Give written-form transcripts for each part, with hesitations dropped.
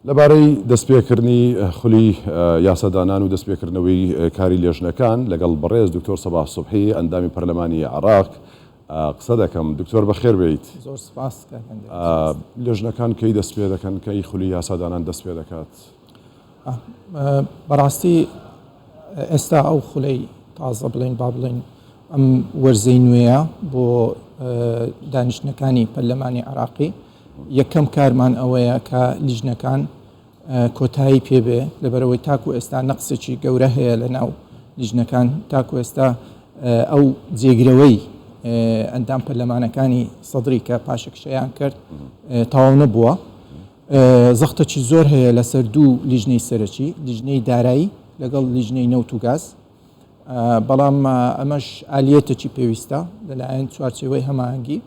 لەبارەی دەستپێکردنی خولی یاسادانان و دەستپێکردنەوەی کاری لێژنەکان لەگەڵ بەڕێز دکتۆر سەباح سوبحی ئەندامی پەرلەمانی عێراق قسە دەکەم. دکتۆر بەخێر بێیت. زۆر سپاس کاک هەندێک. لێژنەکان کەی دەستپێدەکەن؟ کەی خولی یاسادانان دەستپێدەکات؟ بەڕاستی ئێستا ئەو خولەی تازە بڵێین با بڵێین ئەم وەرزەی نوێیە بۆ دانیشتنەکانی پەرلەمانی عێراقی یەکەم کارمان ئەوەیە کە لیژنەکان کۆتایی پێبێ لەبەرەوەی تاکو ئێستا نەقسێکی گەورە هەیە لە ناو لیژنەکان تاکو ئێستا ئەو جێگرەوەی ئەندام پەرلەمانەکانی سەدری کە پاشەکشەیان کرد تەواو نەبووە. زەختەکی زۆر هەیە لەسەر دوو لیژنەی سەرەکی، لیژنەی دارایی لەگەڵ لیژنەی نەوت و گاز، بەڵام ئەمەش ئالیەتێکی پێویستە لەلایەن چوارچێوەی هەماهەنگی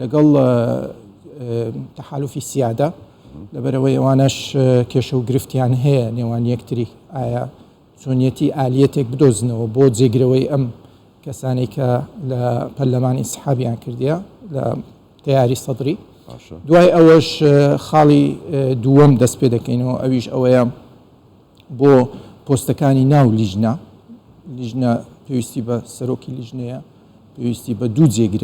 لەگەڵ تەحالوفی سیادە، لەبەرئەوەی ئەوانەش کێشە و گرفتیان هەیە نێوان یەکتری، ئایا چۆنیەتی ئالیەتێک بدۆزنەوە بۆ جێگرەوەی ئەم کەسانەی کە لە پەرلەمان ئینسحابیان کردیە لە تەیاری سەدری. دوای ئەوەش خاڵی دووەم دەست پێ دەکەینەوە ئەویش ئەوەیە بۆ پۆستەکانی ناو لیژنە، لیژنە پێویستی بە سەرۆکی لیژنەیە، پێویستی بە دوو جێگر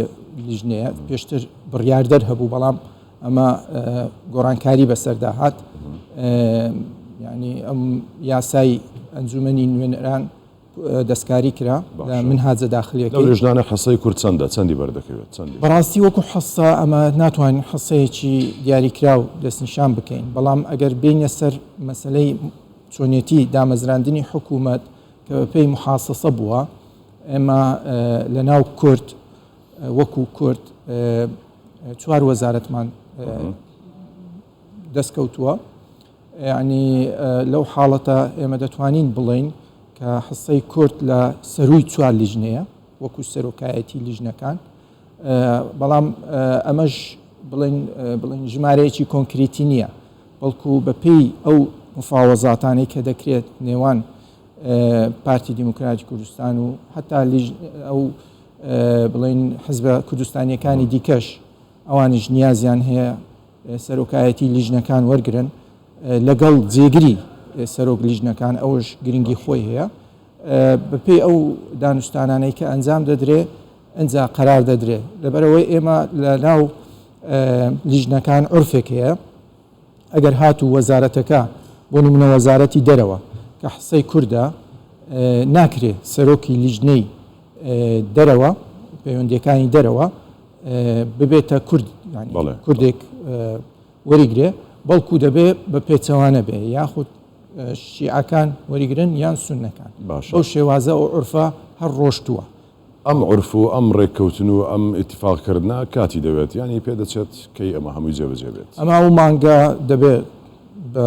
لیژنەیە، پێشتر بڕیاردەر هەبوو بەڵام ئەمە گۆڕانکاری بەسەردا هات، یعنی ئەم یاسای ئەنجومەنی نوێنەران دەستکاری کرا لە منهاجە داخلیەکەی. لەو لیژنانە حەسەی کورد چەندە؟ چەندی بەردەکەوێت؟ چەندی؟ بەڕاستی وەکو حەسە ئەمە ناتوانین حەسەیەکی دیاریکراو دەستنیشان بکەین، بەڵام ئەگەر بێینە سەر مەسەلەی چۆنیەتی دامەزراندنی حکوومەت کە بەپێی محاسەسە بووە، ئێمە لە ناو کورد وەکو کورد چوار وەزارەتمان دەستکەوتووە. یەعنی لەو حاڵەتە ئێمە دەتوانین بڵێین کە حسەی کورد لە سەرووی چوار لیژنەیە وەکو سەرۆکایەتی لیژنەکان، بەڵام ئەمەش بڵێن بڵێن ژمارەیەکی کۆنکریتی نییە، بەڵکو بەپێی ئەو مفاوەزاتانەی کە دەکرێت نێوان پارتی دیموکراتی کوردستان و هەتا ئەو بڵێن حزبە کوردستانیەکانی دیکەش ئەوانیش نیازیان هەیە سەرۆکایەتی لیژنەکان وەرگرن لەگەڵ جێگری سەرۆک لیژنەکان ئەوەش گرنگی خۆی هەیە بەپێی ئەو دانوستانانەی کە ئەنجام دەدرێ ئەجا قەرار دەدرێ لەبەرەوەی ئێمە لە ناو لیژنەکان عرفێک هەیە ئەگەر هاتوو وەزارەتەکە بۆ نمونە وەزارەتی دەرەوە کە حسەی کوردە ناکرێ سەرۆکی لیژنەی دەرەوە پەیوەندیەکانی دەرەوە ببێتە کورد کوردێک وەریگرێ بەڵکو دەبێ بە پێچەوانە بێ یاخود شیعەکان وەریگرن یان سوننەکان بەو شێوازە ئەو عورفە هەر ڕۆشتووە. ئەم عورف و ئەم ڕێککەوتن و ئەم ئیتیفاق کردنە کاتی دەوێت یانی پێدەچێت کەی ئەمە هەمووی جێبەجێ بێت؟ ئەمە ئەو مانگە دەبێ بە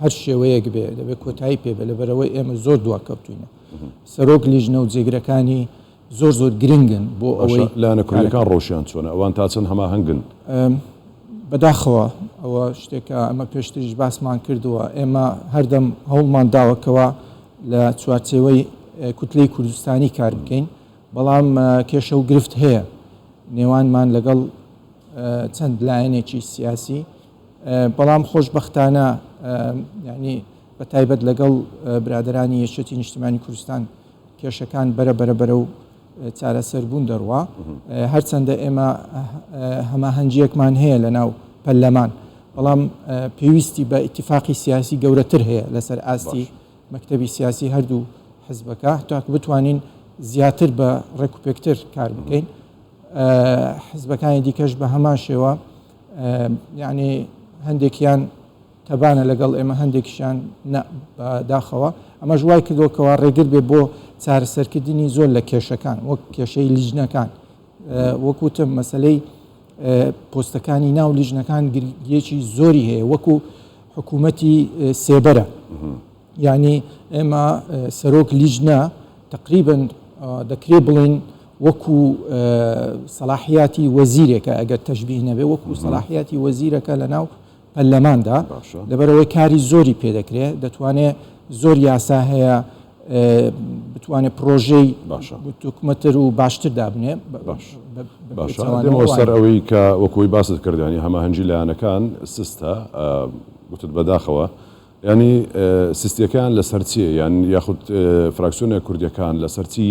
هەر شێوەیەک بێ دەبێ کۆتایی پێ بێ لەبەرئەوەی ئێمە زۆر دواکەوتوینە سەرۆک لیژنە و جێگرەکانی زۆر زۆر گرنگن بۆ ئەوەی. باشە لایەنە کوردیەکان ڕەوشیان چۆنە؟ ئەوان تا چەند هەماهەنگن؟ بەداخەوە ئەوە شتێکە ئەمە پێشتریش باسمان کردووە، ئێمە هەردەم هەوڵمان داوە کەوا لە چوارچێوەی کوتلەی کوردستانی کار بکەین، بەڵام کێشە و گرفت هەیە نێوانمان لەگەڵ چەند لایەنێکی سیاسی، بەڵام خۆشبەختانە یانی بە تایبەت لەگەڵ برادەرانی یەکێتی نیشتیمانی کوردستان کێشەکان بەرە بەرە بەرەو چارەسەربوون دەڕوا. هەرچەندە ئێمە هەماهەنگییەکمان هەیە لەناو پەرلەمان، بەڵام پێویستی بە ئیتیفاقی سیاسی گەورەتر هەیە لەسەر ئاستی مەکتەبی سیاسی هەردوو حزبەکە تاکو بتوانین زیاتر بە ڕێکوپێکتر کار بکەین. حزبەکانی دیکەش بە هەمان شێوە، یعنی هەندێکیان تەبانە لەگەڵ ئێمە هەندێکیشیان نا بە داخەوە ئەمەش وای کردووە کەوا ڕێگر بێ بۆ چارەسەرکردنی زۆر لە کێشەکان وەک کێشەی لیژنەکان وەک وتم مەسەلەی پۆستەکانی ناو لیژنەکان گرنگیەکی زۆری هەیە وەکو حکوومەتی سێبەرە یعنی ئێمە سەرۆک لیژنە تقریبن دەکرێ بڵین وەکو سەلاحیاتی وەزیرێکە ئەگەر تەشبیه نەبێ وەکو سەلاحیاتی وەزیرەکە لە ناو پەرلەماندا لەبەرئەوەی کاری زۆری پێدەکرێ دەتوانێ زۆر یاسا هەیە بتوانێت پرۆژەی توکمەتر و باشتر دابنێ. باشە دێمەوە سەر ئەوەی کە وەکوی باست کرد ینی هەماهەنگی لایەنەکان سستە. گوتت بەداخەوە یانی سستیەکەیان لەسەر چیە یان یاخود فراکسیۆنە کوردیەکان لەسەر چی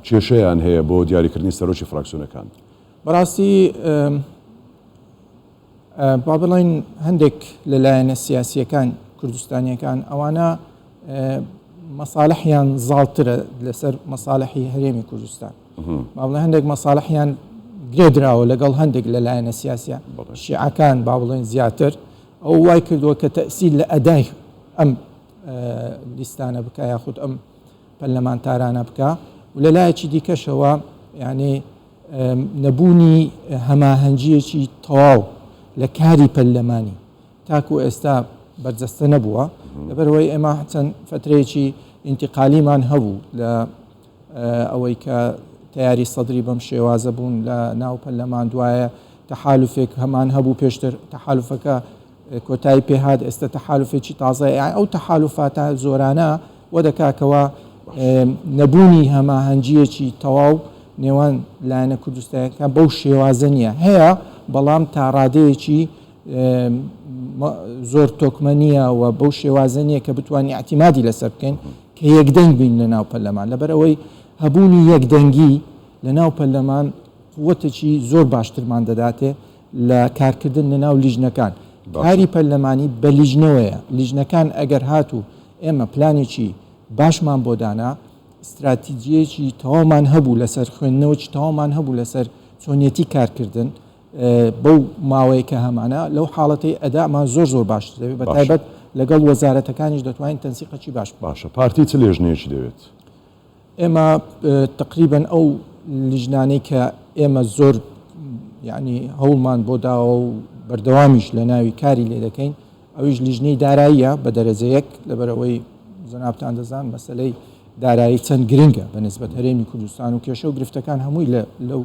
کێشەیان هەیە بۆ دیاریکردنی سەرۆکی فراکسیۆنەکان؟ بەڕاستی با بڵێین هەندێک لە لایەنە سیاسیەکان کوردستانیەکان ئەوانە مەساڵحیان زاڵترە لەسەر مەساڵحی هەرێمی کوردستان با بڵێن هەندێک مەساڵحیان گرێ دراوە لەگەڵ هەندێک لە لایەنە سیاسیە شیعەکان با بڵێن زیاتر ئەو وای کردووە کە تەسیر لە ئەدای ئەم لیستانە بکە یاخود ئەم پەرلەمانتارانە بکە و لە لایەکی دیکەشەوە یعنی نەبوونی هەماهەنگییەکی تەواو لە کاری پەرلەمانی تاکو ئێستا بەرجەستە نەبووە، لەبەرئەوەی ئێمە چەند فەترەیەکی ئینتیقالیمان هەبوو لە ئەوەی کە تەیاری سەدری بەم شێوازە بوون لە ناو پەرلەمان، دوایە تەحالوفێک هەمان هەبوو پێشتر تەحالوفەکە کۆتایی پێهات ئێستا تەحالوفێکی تازە یان ئەو تەحالوفاتە زۆرانە وە دەکا کەوا نەبوونی هەماهەنگییەکی تەواو نێوان لایەنە کوردستانیەکان بەو شێوازە نییە هەیە بەڵام تا ڕادەیەکی زۆر تۆکمە نییە و بەو شێوازە نییە کە بتوانین ئیعتیمادی لەسەر بکەین کە یەکدەنگ بین لە ناو پەرلەمان لەبەر ئەوەی هەبوونی یەکدەنگی لە ناو پەرلەمان قوتێکی زۆر باشترمان دەداتێ لە کارکردن لە ناو لیژنەکان کاری پەرلەمانی بە لیژنەوەیە لیژنەکان ئەگەر هاتوو ئێمە پلانێکی باشمان بۆ دانا ستراتیجیەکی تەواومان هەبوو لەسەر خوێندنەوەکی تەواومان هەبوو لەسەر چۆنیەتی کارکردن بەو ماوەیە کە هەمانە لەو حاڵەتەی ئەدامان زۆر زۆر باشتر دەبێت بە تایبەت لەگەڵ وەزارەتەکانیش دەتوانین تەنسیقەکی باش بکەین. باشە پارتی چ لێژنەیەکی دەوێت؟ ئێمە تەقریبەن ئەو لیژنانەی کە ئێمە زۆر یعنی هەوڵمان بۆ داوە و بەردەوامیش لە ناوی کاری لێ دەکەین ئەویش لیژنەی داراییە بە دەرەجە یەک لەبەرئەوەی جەنابتان دەزان مەسەلەی دارایی چەند گرنگە بە نسبەت هەرێمی کوردستان و کێشە و گرفتەکان هەمووی لەو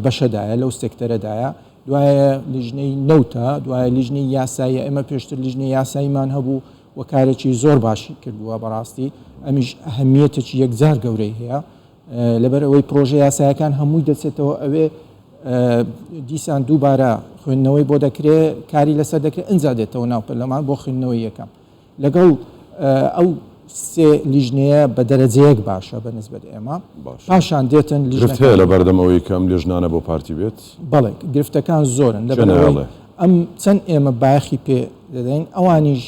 بەشەدایە لەو سێکتەرەدایە دوایە لیژنەی نەوتە دوایە لیژنەی یاساییە ئێمە پێشتر لیژنەی یاساییمان هەبوو و کارێکی زۆر باشی کردووە بەڕاستی ئەمیش ئەهمیەتێکی یەکجار گەورەی هەیە لەبەر ئەوەی پرۆژە یاسایەکان هەمووی دەچێتەوە ئەوێ دیسان دووبارە خوێندنەوەی بۆ دەکرێت کاری لەسەر دەکرێت ئەجا دێتەوە ناو پەرلەمان بۆ خوێندنەوەی یەکەم لەگەڵ ئەو سێ لیژنەیە بە دەرەجەیەک باشە بە نسبەت ئێمە پاشان دێتن گرفت هەیە لە بەردەم ئەوەی کە ئەم لیژنانە بۆ پارتی بێت؟ بەڵێ گرفتەکان زۆرن لەبەر ئەوەی ئەم چەند ئێمە بایەخی پێ دەدەین ئەوانیش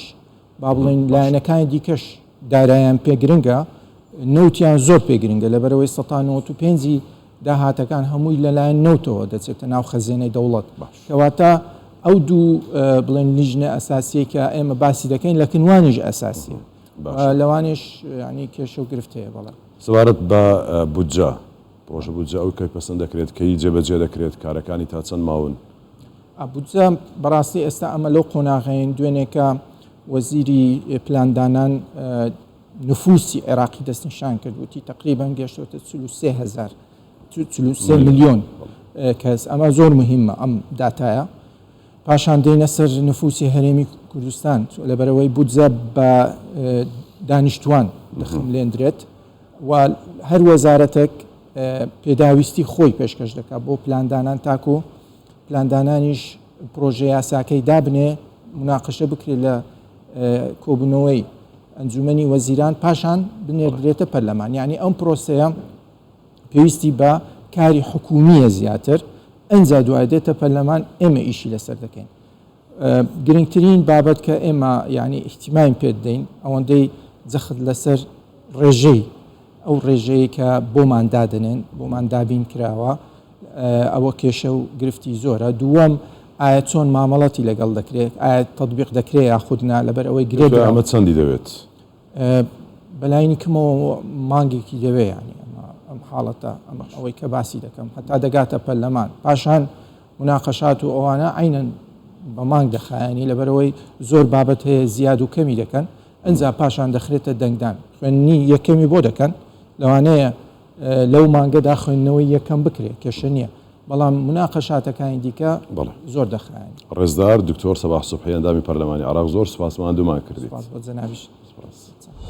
با بڵێین لایەنەکانی دیکەش دارایان پێ گرنگە، نەوتیان زۆر پێ گرنگە، لەبەرئەوەی سەتا 95 ی داهاتەکان هەمووی لەلایەن نەوتەوە دەچێتە ناو خەزێنەی دەوڵەت. کەواتە ئەو دوو بڵێن لیژنە ئەساسیەی کە ئێمە باسی دەکەین لە کنوانیش ئەساسیە لەوانیش یانی کێشە و گرفت هەیە. بەڵێ. سەبارەت بە بودجە، پڕۆژە بودجە ئەو کەی پەسەند دەکرێت، کەی جێبەجێ دەکرێت، کارەکانی تا چەند ماون؟ بودجە بەڕاستی ئێستا ئەمە لەو قۆناغەین دوێنێکە وەزیری پلاندانان نفوسی عێراقی دەستنیشان کرد وتی تقریبا گەشتۆتە 43 هزار 43 ملیۆن کەس ئەمە زۆر مهمە ئەم داتایە پاشان دێنە سەر نفوسی هەرێمی کوردستان لەبەرەوەی بودجە بە دانیشتوان دەخملێندرێت و هەر وەزارەتێک پێداویستی خۆی پێشکەش دەکات بۆ پلاندانان تاکو پلاندانانیش پرۆژە یاساکەی دابنێ مناقشە بکرێت لە کۆبوونەوەی ئەنجومەنی وەزیران پاشان بنێردرێتە پەرلەمان یعنی ئەم پرۆسەیە پێویستی بە کاری حکومیە زیاتر ئەجا دوای دێتە پەرلەمان ئێمە ئیشی لەسەر دەکەین گرنگترین بابەت کە ئێمە یعنی ئیهتیمایم پێ دەدەین ئەوەندەی جەخت لەسەر ڕێژەی ئەو ڕێژەیە کە بۆمان دادەنێن بۆمان دابین کراوە ئەوە کێشە و گرفتی زۆرە دووەم ئایا چۆن مامەڵەتی لەگەڵ دەکرێت ئایا تطبیق دەکرێت یاخود نا لەبەر ئەوەی گرێ ئەمە چەندی دەوێت بەلاینی کەمەوە مانگێکی دەوێ ینی ئەم حاڵەتە ئەم ئەوەی کە باسی دەکەم هەتا دەگاتە پەرلەمان پاشان مناقەشات و ئەوانە عەینەن بە مانگ دەخایەنی لەبەرئەوەی زۆر بابەت هەیە زیاد و کەمی دەکەن ئنجا پاشان دەخرێتە دەنگدان خوێندنی یەکەمی بۆ دەکەن لەوانەیە لەو مانگەدا خوێندنەوەی یەکەم بکرێت کێشە نییە بەڵام مناقەشاتەکانی دیکە زۆر دەخایەن. ڕێزدار دکتۆر سەباح سوبحی ئەندامی پەرلەمانی عێراق زۆر سوپاس ماندوومان کردیت. سوپاس بۆ جەنابیشت. سوپاس.